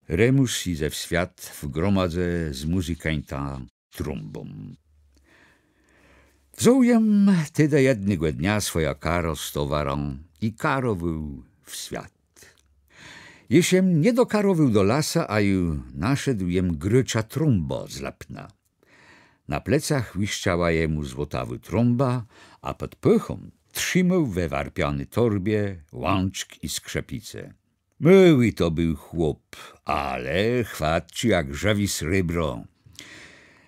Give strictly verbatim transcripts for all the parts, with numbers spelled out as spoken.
Remùs jidze w swiat w gromadze z mùzykańtã Trąbą. Wzął jem tedë jednégò dnia swòjã karã z towarã i karowôł w swiat. Jesz jem nie dokarowôł do lasa, a ju naszedł jem grôcza Trąbã z Lëpna. Na plecach łiszczała jemù złotawô trąba, a pòd pôchą trzimôł we warpiany torbie łãczk i skrzëpice. Môłi to béł chłop, ale chwatczi jak żëwé srébro.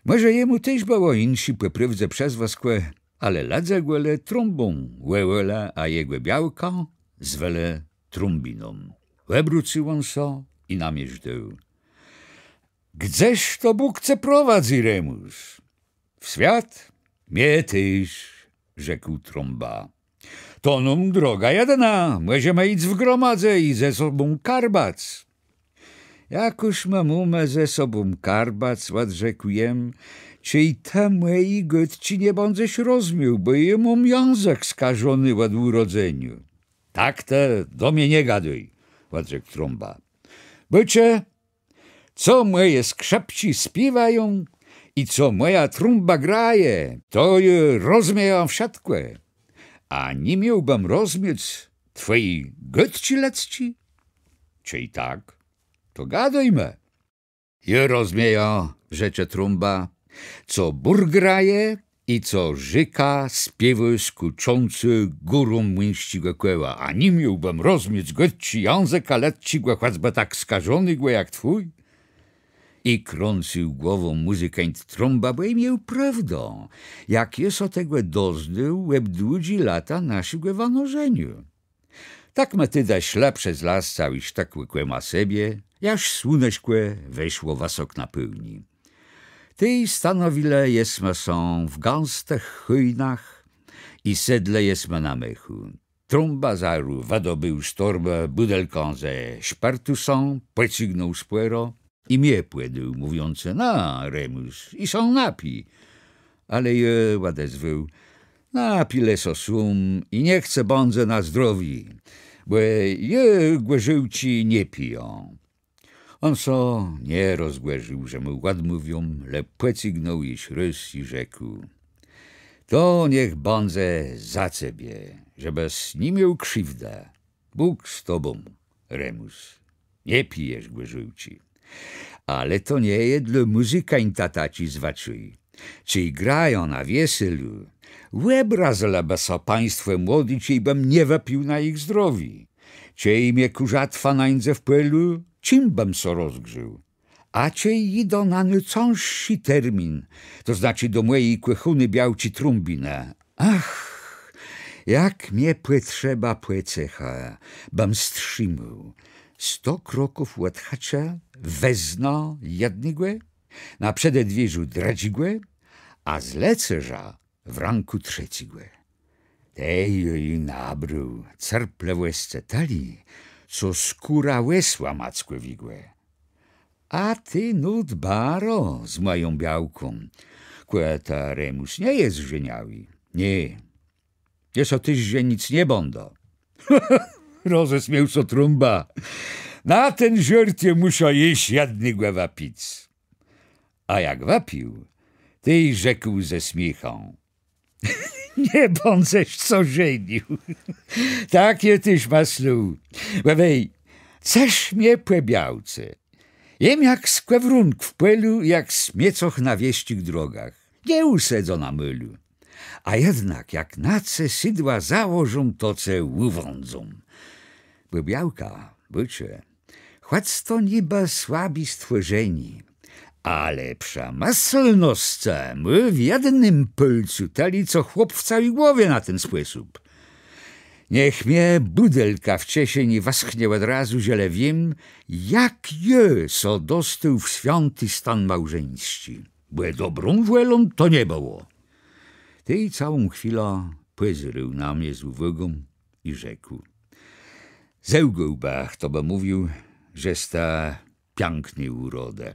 Mòże jemù téż bëło jinszé pò prôwdze przezwëskò, ale lëdze gò le Trąbą wòłelë, a jegò białkã zwelë Trąbiną. Òbrócył òn sã i na mie żdôł. Gdzeż to Bóg ce prowadzy, Remùs? W swiat? Mie téż, rzekł Trąba. To nóm droga jedna, mòżemë jic w gromadze i ze sobą karbac. Jakùż më mómë ze sobą karbac, òdrzekł jem, czej të mòji gôdczi nie bãdzesz rozmiôł, bò jô móm jãzëk skażony òd ùrodzeniô. Tak të do mie nie gadôj, òdrzekł Trąba. Bôczë, co mòje skrzëpczi spiéwają i co mòja trąba graje, to jô rozmiejã wszëtkò. A ni miôłbëm rozmiec twòji gôdczi lëdzczi? Czej tak, to gadôjmë. Jô rozmiejã, rzecze Trąba, co bór graje i co rzéka spiéwô skùczącô górą młińsczégò kòła, a ni miôłbëm rozmiec gôdczi jãzëka lëdzczégò, chòcbë tak skażonégò jak twój. I krãcył głową mùzykańt Trąba, bò i miôł prôwdã, jak jô sã tegò doznôł òb dłudżé lata naszégò wanożeniô. Tak më tedë szlë przez las całi sztëk kòle sebie, jaż słuneszkò weszło wësok na pôłnié. Tej stanowilë jesmë sã w gãstëch chòjnach i sedlë jesmë na mechù. Trąba zarô wëdobéł z torbë bùdelkã ze szpërtusã, pòcygnął spòro i mie pòdôł, mówiącë: „Na, Remùs, i sã napij.” Ale jô òdezwôł: „Napijã le sã sóm i niech ce bãdze na zdrowié, bò jô gòrzôłczi nie pijã.” Òn sã nie rozgòrził, że mù òdmówią, le pòcygnął jesz rôz i rzekł: „To niech bãdze za cebie, żebës ni miôł krziwdë. Bóg z tobą, Remùs. Nie pijesz gòrzôłczi. Ale to nie je dlô mùzykańta taczi zwëczôj. Czej grają na wieselu, òbrazëlëbë sã państwò młodi, czejbëm nie wëpił na jich zdrowié. Czej mie kùrzatwa nańdze w pòlu, czim bëm sã rozgrzôł? A czej jidã na nôcãższi termin, to znaczi do mòji kòchóny białczi Trąbinë. Ach, jak mie pòtrzeba pòcechë, bëm strzimôł. Sto kroków òd chëczë wezmã jednégò, na przededwierzô drëdżégò, a z lëcerza w rãkù trzecégò. Tej jô nabrôł cerplëwòscë tëli, co skóra òsła mackòwégò. A të nót baro z mòją białką, kò të, Remùs, nie jes żeniałi. Nié, jô sã téż żenic nie bãdã. Rozesmiôł sã Trąba. Na ten żôrt jô mùszã jesz jednégò wëpic. A jak wëpił, tej rzekł ze smiéchã: Nie bãdzesz sã żenił. Tak jô téż mëslôł. Bò wej, cëż mie pò białce. Jem jak skòwrónk w pòlu, jak smiecoch na wiesczich drogach. Nie ùsedzã na môlu. A jednak jak na ce sëdła założą, to ce ùwãdzą. Bò białka, bôczë, chòc to nibë słabé stwòrzenié, ale przemëslnoscë mô w jednym pôlcu tëli, co chłop w całi głowie na ten spòsób. Niech mie bùdelka w czeszeni wëschnie òd razu, żelë wiém, jak jô sã dostôł w swiãti stan małżeńsczi. Bò dobrą wòlą to nie bëło. Tej całą chwilã pòzdrzôł na mie z ùwôgą i rzekł: Złgôłbë, chto bë mówił, żes të piãkny ùrodë.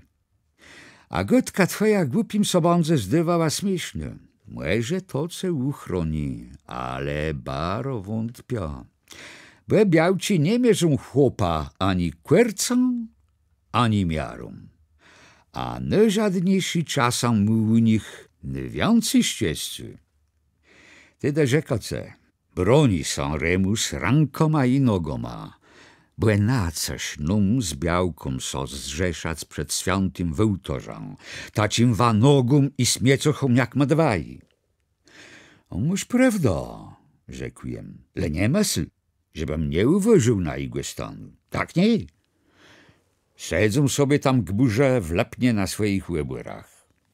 A gôdka twòja głupim sã bãdze zdôwała smiésznô. Mòże to ce ùchroni, ale baro wątpiã. Bò białczi nie mierzą chłopa ani kòrcã, ani miarą. A nôżadniészi czasã mô ù nich nôwiãcy szczescô. Tedë rzekã cë, broni sã, Remùs, rãkama i nogama, bò na cëż nóm z białką sã zrzeszac przed swiãtim wôłtôrzã, taczim wanogóm i smiecochóm jak ma dwaj. Môsz prôwdã, rzekł jem, le nie mësl, żebëm nie ùwôżił najégò stanu. Tak nié? Sedzą sobie tam gbùrzë w Lëpnie na swòjich òbòrach.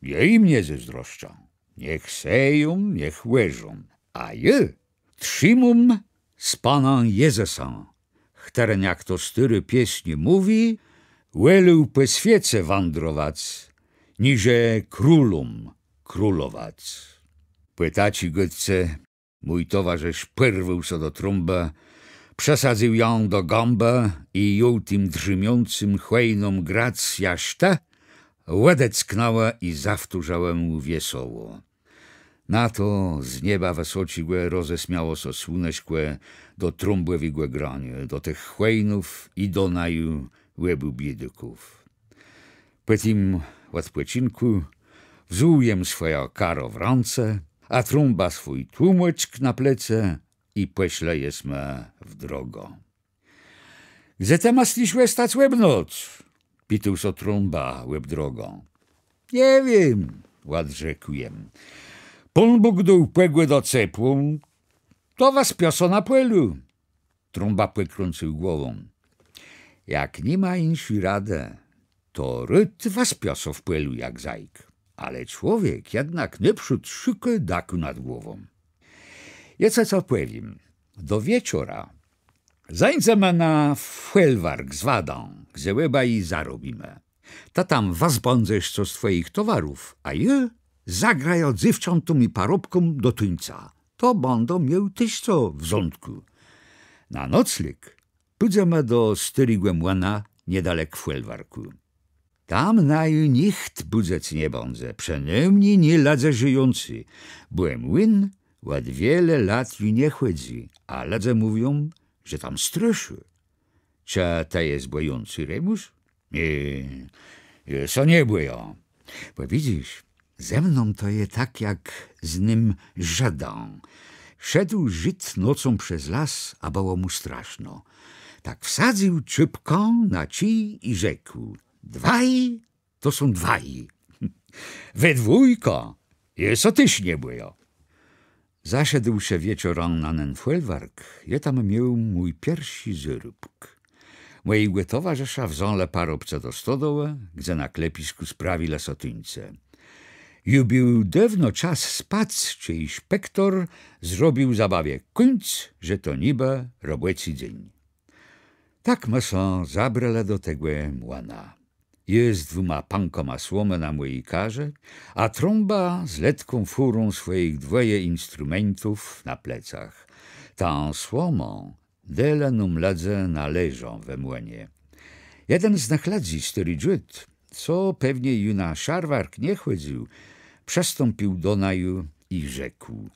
Jô jim nie zôzdroszczã. Niech seją, niech òrzą. A jô trzimóm z Panã Jezësã, chtëren, jak to stôrô piesń mówi, wòlôł pò swiece wãdrowac, niże królóm królowac. Pò taczi gôdce mój towarzësz pòrwôł sã do trąbë, przësadzył jã do gãbë i jął tim drzémiącym chòjnóm grac, jaż te òdecknãłë i zawtórzałë mù wiesoło. Na to z nieba wësoczégò rozesmiało sã słuneszkò do trąbòwégò graniô, do tëch chòjnów i do naju, òbù biédôków. Pò tim òdpòczinkù wzął jem swòjã karã w rãce, a Trąbã swój tłómòczk na plecë i pòszlë jesmë w drogã. Gdze të mëslisz òstac òb noc? Pitôł sã Trąba òb drogã. Nie wiém, òdrzekł jem. Pón Bóg dôł pògòdã cepłą, to wëspiã sã na pòlu. Trąba pòkrãcył głową. Jak ni ma jinszi radë, to rôd wëspiã sã w pòlu jak zajc. Ale człowiek jednak nôprzód szukô dakù nad głową. Jô cë co pòwiém. Do wieczora zańdzemë na fòlwark z Wadã, gdze òbaji zarobimë. Të tam wëzbãdzesz co z twòjich towarów, a jô zagrajã dzéwczãtóm i parobkóm do tuńca. To bãdą miôł téż co w zóntkù. Na noclég pùdzemë do stôrégò młëna niedalek fòlwarkù. Tam naju nicht bùdzëc nie bãdze, przënômni nié lëdze żëjący, bò młin òd wiele lat ju nie chòdzy, a lëdze mówią, że tam straszi. Czë të jes bòjący, Remùs? Nié, jô sã nie bòjã. Bò widzysz, ze mną to je tak jak z nym Żëdã. Szedł Żid nocą przez las, a bëło mù straszno. Tak wsadzył czôpkã na czij i rzekł: Dwaj to są dwaj. We dwójkã jô sã téż nie bòjã. Zaszedłszë wieczorã na nen fòlwark, jô tam miôł mój pierszi zôróbk. Mòjégò towarzësza wzãlë parobcë do stodołë, gdze na klepiskù sprawilë so tuńce. Ju béł dôwno czas spac, czej szpektor zrobił zabawie kùńc, że to nibë robòcy dzéń. Tak ma sã zabrelë do tegò młëna. Jô z dwùma pankama słomë na mòji karze, a Trąba z letką fùrą swòjich dwòje instrumentów na plecach. Tã słomã delë nóm lëdze na leżã we młënie. Jeden z nëch lëdzy, stôri Dżid, co pewnie ju na szarwark nie chòdzył, przëstąpił do naju i rzekł: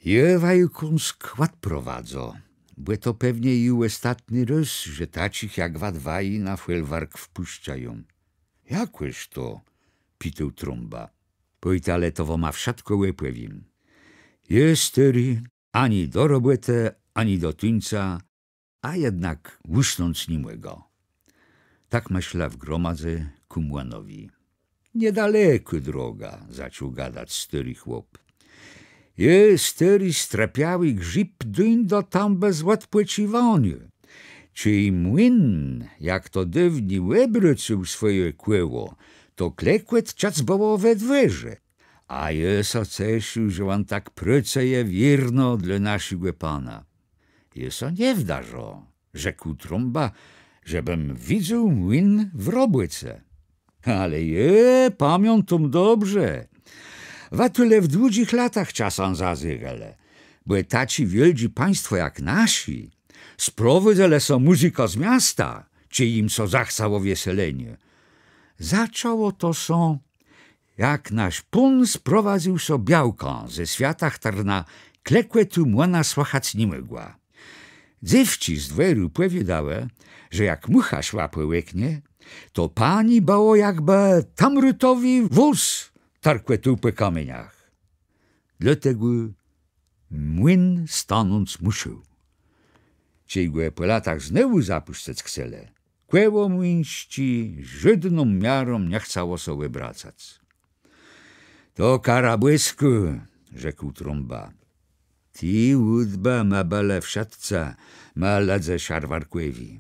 Jô waju kąsk òdprowadzã, bò to pewnie ju òstatny rôz, że taczich jak wa dwaj na fòlwark wpùszczają. Jakòż to? Pitôł Trąba. Pòjta le, to wama wszëtkò òpòwiém. Jô stôri, ani do robòtë, ani do tuńca, a jednak ùsnąc ni mògã. Tak ma szła w gromadze kù młënowi. Niedalekô droga, zaczął gadac stôri chłop. Jô, stôri strëpiałi grzib, dóńdã tam bez òdpòcziwaniô. Czej młin, jak to dôwni, òbrócył swòje kòło, to klekòt czëc bëło we dwòrze. A jô sã cesził, że òn tak prôcëje wiérno dlô naszégò Pana. Jô sã nie wdarzã, rzekł Trąba, żebëm widzôł młin w robòce. Ale jô pamiãtóm dobrze. Wa tu le w dłudżich latach czasã zazérelë, bò taczé wiôldżé państwò jak naszé sprowôdzëlë so mùzykã z miasta, czej jim sã zachcało wieseleniô. Zaczãło to sã, jak nasz pón sprowadzył so białkã ze swiata, chtërna klekòtu młëna słëchac ni mògła. Dzéwczi z dwòru pòwiôdałë, że jak mùcha szła pò òknie, to pani bëło, jakbë tamrëtowi wóz tarkòtôł pò kamieniach. Dlôtegò młin stanąc mùszôł. Czej gò pò latach znowù zapùszczëc chcelë, kòłomlëńsczi żódną miarą nie chcało sã òbracac. „To kara bòskô”, rzekł Trąba. „Ti ùdbë më bëlë wszëtcë, më lëdze szarwarkòwi”.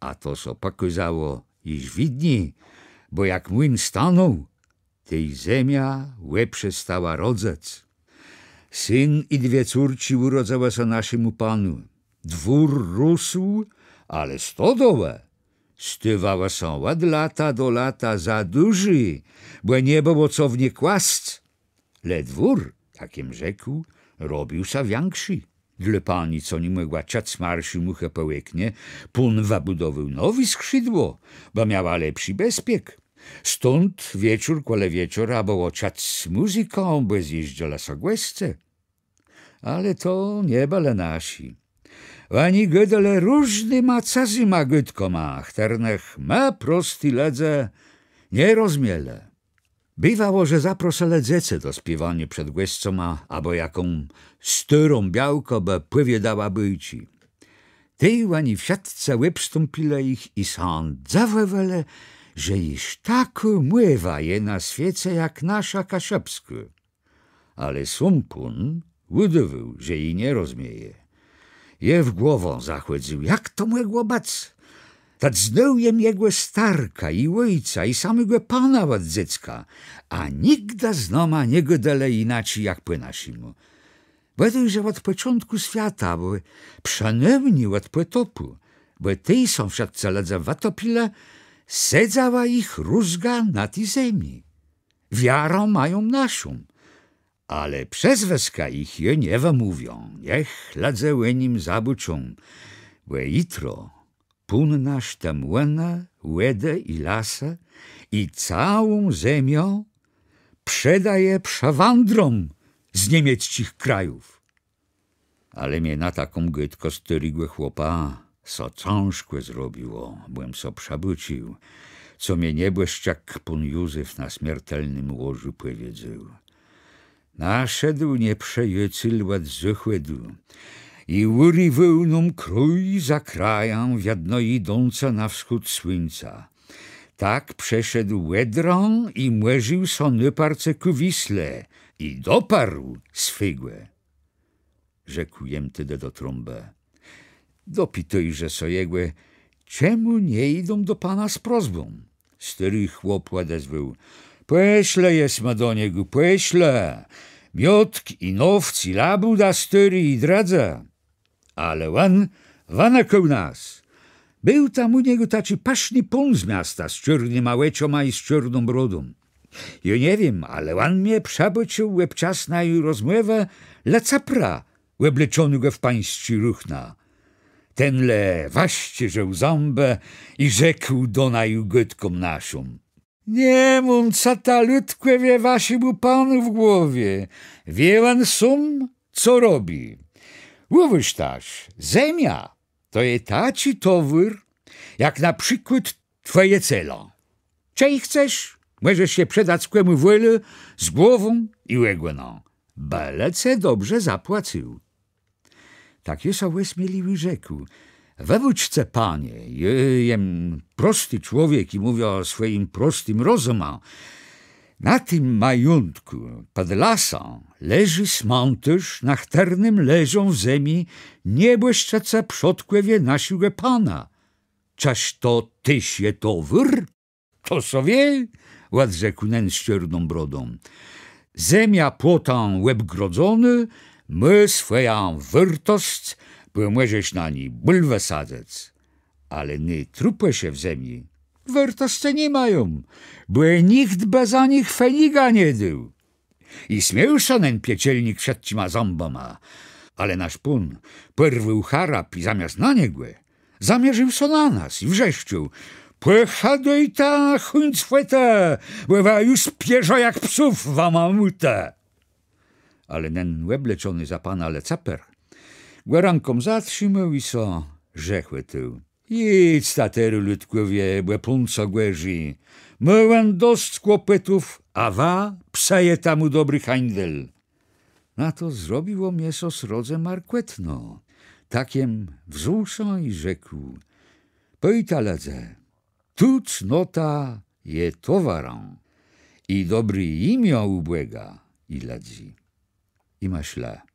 A to sã pòkôzało jesz widni, bò jak młin stanął, tej zemia òprzestała rodzëc. Syn i dwie córczi ùrodzëłë sã naszémù panu. Dwór rósł, ale stodołë stôwałë sã òd lata do lata za dużé, bò nie bëło co w nie kłasc. Le dwór, tak jem rzekł, robił sã wiãkszi. Dlô pani, co ni mògła czëc marszu mùchë pò òknie, pón wëbùdowôł nowé skrzidło, bò miała lepszi bezpiek. Stąd wieczór kòle wieczora bëło czëc mùzykã, bò zjéżdżelë sã gòsce. Ale to nie bëlë naszi. Òni gôdelë różnyma cëzyma gôdkama, chtërnëch më, prosti lëdze, nie rozmielë. Biwało, że zaprosëlë dzecë do spiéwaniô przed gòscama, abò jaką stôrą białkã, bë pòwiôdała bôjczi. Tej òni wszëtcë òbstąpilë jich i sã dzëwòwelë, że jesz takô mòwa je na swiece jak nasza kaszëbskô. Ale sóm pón ùdôwôł, że ji nie rozmieje. Jô w głowã zachòdzył, jak to mògło bëc. Tak znôł jem jegò starkã i òjca, i samégò pana òd dzecka, a nigdë z nama nie gôdelë jinaczi jak pò naszémù. Bò to ju òd pòczątkù swiata, bò przënômni òd pòtopù, bò tej sã wszëtcë lëdze wëtopilë, sedzała jich rózga na ti zemi. Wiarã mają naszą. Ale przezwëska jich jô nie wëmówiã, niech lëdze ò nim zabôczą, bò jutro pón nasz te młënë, wòdë i lasë, i całą zemiã przedaje przewãdrom z niemiecczich krajów. Ale mie na taką gôdkã stôrégò chłopa sã cãżkò zrobiło, bò jem so przëbôcził, co mie niebòszczëk pón Józef na smiertelnym łożu pòwiedzôł. Naszedł nieprzëjôcél òd zôchòdu i ùriwôł nóm kraj za krajã, wiedno jidącë na wschód słuńca. Tak przeszedł Òdrã i mòrził sã nôparce kù Wisle i doparł swégò. Rzekł jem tedë do Trąbë: Dopitôjże sã jegò, czemù nie jidą do pana z prosbą. Stôri chłop òdezwôł: Pòszlë jesmë do niegò, pòszlë. Miódk i nowc i labùda stôri i drëdzë. Ale òn wënëkôł nas. Béł tam ù niegò taczi pëszny pón z miasta z czôrnyma òczoma i z czôrną brodą. Jô nie wiém, ale òn mie przëbôcził òb czas naju rozmòwë Lecëpra, òbleczonégò w pańsczé ruchna. Ten le wëszczérził zãbë i rzekł do naju gôdką naszą: Nie mącëta, lëdkòwie, waszémù panu w głowie. Wié òn sóm, co robi. Ùwôż téż, zemia to je taczi towôr, jak na przikłôd twòje celã. Czej chcesz, mòżesz je przedac kòmù wòlô z głową i ògònã, bële cë dobrze zapłacył. Tak jô sã òsmielił i rzekł: Wëbôczce, panie, jô jem prosti człowiek i mówiã swòjim prostim rozëmã. Na tim majątkù pòd lasã leżi smãtôrz, na chtërnym leżą w zemi niebòszczëcë, przodkòwie naszégò pana. Czëż to téż je towôr? To sã wié, òdrzekł nen z czôrną brodą. Zemia płotã òbgrodzonô mô swòjã wôrtosc, bò mòżesz na ni bùlwë sadzëc. Ale ne trupòsze w zemi wôrtoscë ni mają, bò nicht bë za nich feniga nie dôł. I smiôł sã nen piekelnik wszëtczima zãbama. Ale nasz pón pòrwôł charab i zamiast na niegò, zamierził sã na nas i wrzeszczôł: Pòchadôjta, chùńcwòtë, bò wa ju spiészô jak psów wama môta. Ale nen òbleczony za pana Lecëper Gò rãką zatrzimôł i sã zachwôcył. Jidzta terô, lëdkòwie, bò pón sã gòrzi. Mô òn dosc kłopòtów, a wa psëjeta mù dobri hańdel. Na to zrobiło mie sã srodze markòtno. Tak jem wzął sã i rzekł: Pòjta, lëdze, tu cnota je towarã i dobré jimiã ù Bòga i lëdzy. I ma szła.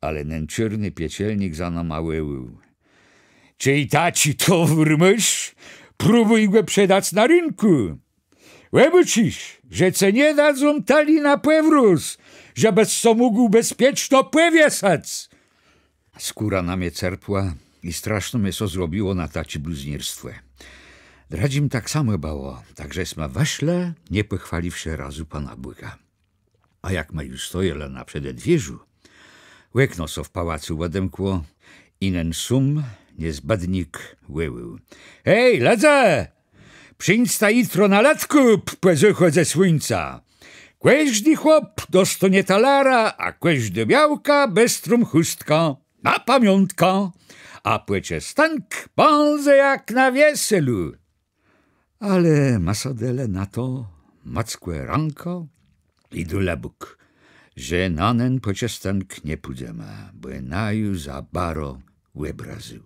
Ale nen czôrny piekelnik za nama wòłôł: Czej taczi towôr môsz, próbùj gò przedac na rënkù. Òbôczisz, że ce nie dadzą tëli na pòwróz, żebës sã mógł bezpieczno pòwiesëc. Skóra na mie cerpła i straszno mie sã zrobiło na taczé bluzniérstwò. Drëdżim tak samò bëło, tak że sma wëszlë, nie pòchwaliwszë razu Pana Bòga. A jak ma ju stojelë na przededwierzù, òkno sã w pałacu òdemkło i nen sóm niezbëdnik wòłôł: Hej, lëdze! Przińdzta jutro na lëtkùp pò zôchòdze słuńca. Kòżdi chłop dostónie talara, a kòżdô białka bestrą chùstkã. Na pamiątkã. A pòczestënk bãdze jak na wieselu. Ale ma so delë na to mòckò rãkã i dôlë Bóg, że na nen pòczestënk nie pùdzemë, bò naju za baro òbrazył.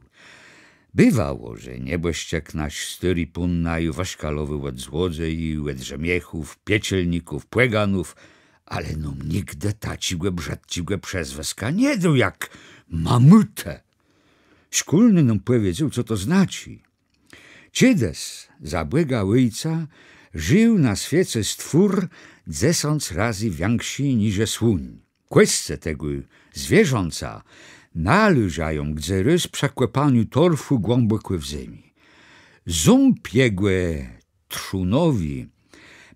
Biwało, że niebòszczëk nasz stôri pón naju wëszkalowôł òd złodzeji, òd rzemiechów, piekelników, pòganów, ale nóm nigdë taczégò brzëdczégò przezwëska nie dôł jak Mamùtë. Szkólny nóm pòwiedzôł, co to znaczi. Czedës za Bòga Òjca żił na swiece stwór dzesãc razy wiãkszi niże słuń. Kòscë tegò zwierzãca nalôżają gdzerës przë kòpaniu torfu głãbòkò w zemi. Ząb jegò trzonowi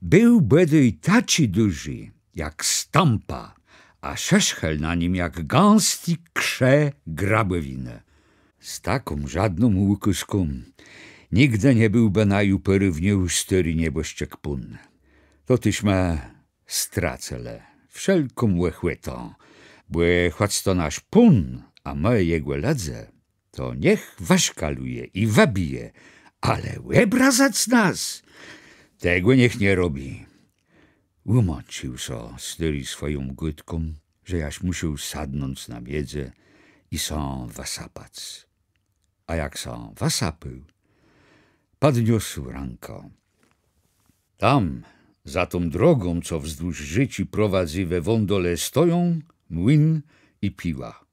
béł bòdôj taczi dużi jak stãpa, a szëszkôł na nim jak gãsti krze grabòwinë. Z taką żódną ùkôzką nigdë nie béłbë naju pòrównił stôri niebòszczëk pón. To téż ma stracëlë wszelką òchòtã, bò chòc to nasz pón, a më jegò lëdze, to niech wëszkalëje i wëbije, ale òbrazëc nas, tegò niech nie robi. Ùmãcził sã stôri swòją gôdką, że jaż mùszôł sadnąc na miedzë i sã wësapac. A jak sã wësapôł, pòdniósł rãkã. Tam, za tą drogą, co wzdłuż rzéczi prowadzy we wądole, stoją młin i piła.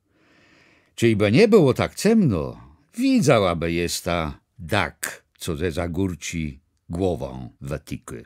Czejbë nie bëło tak cemno, widzałabë jesta dak, co ze za górczi głowã wëtikô.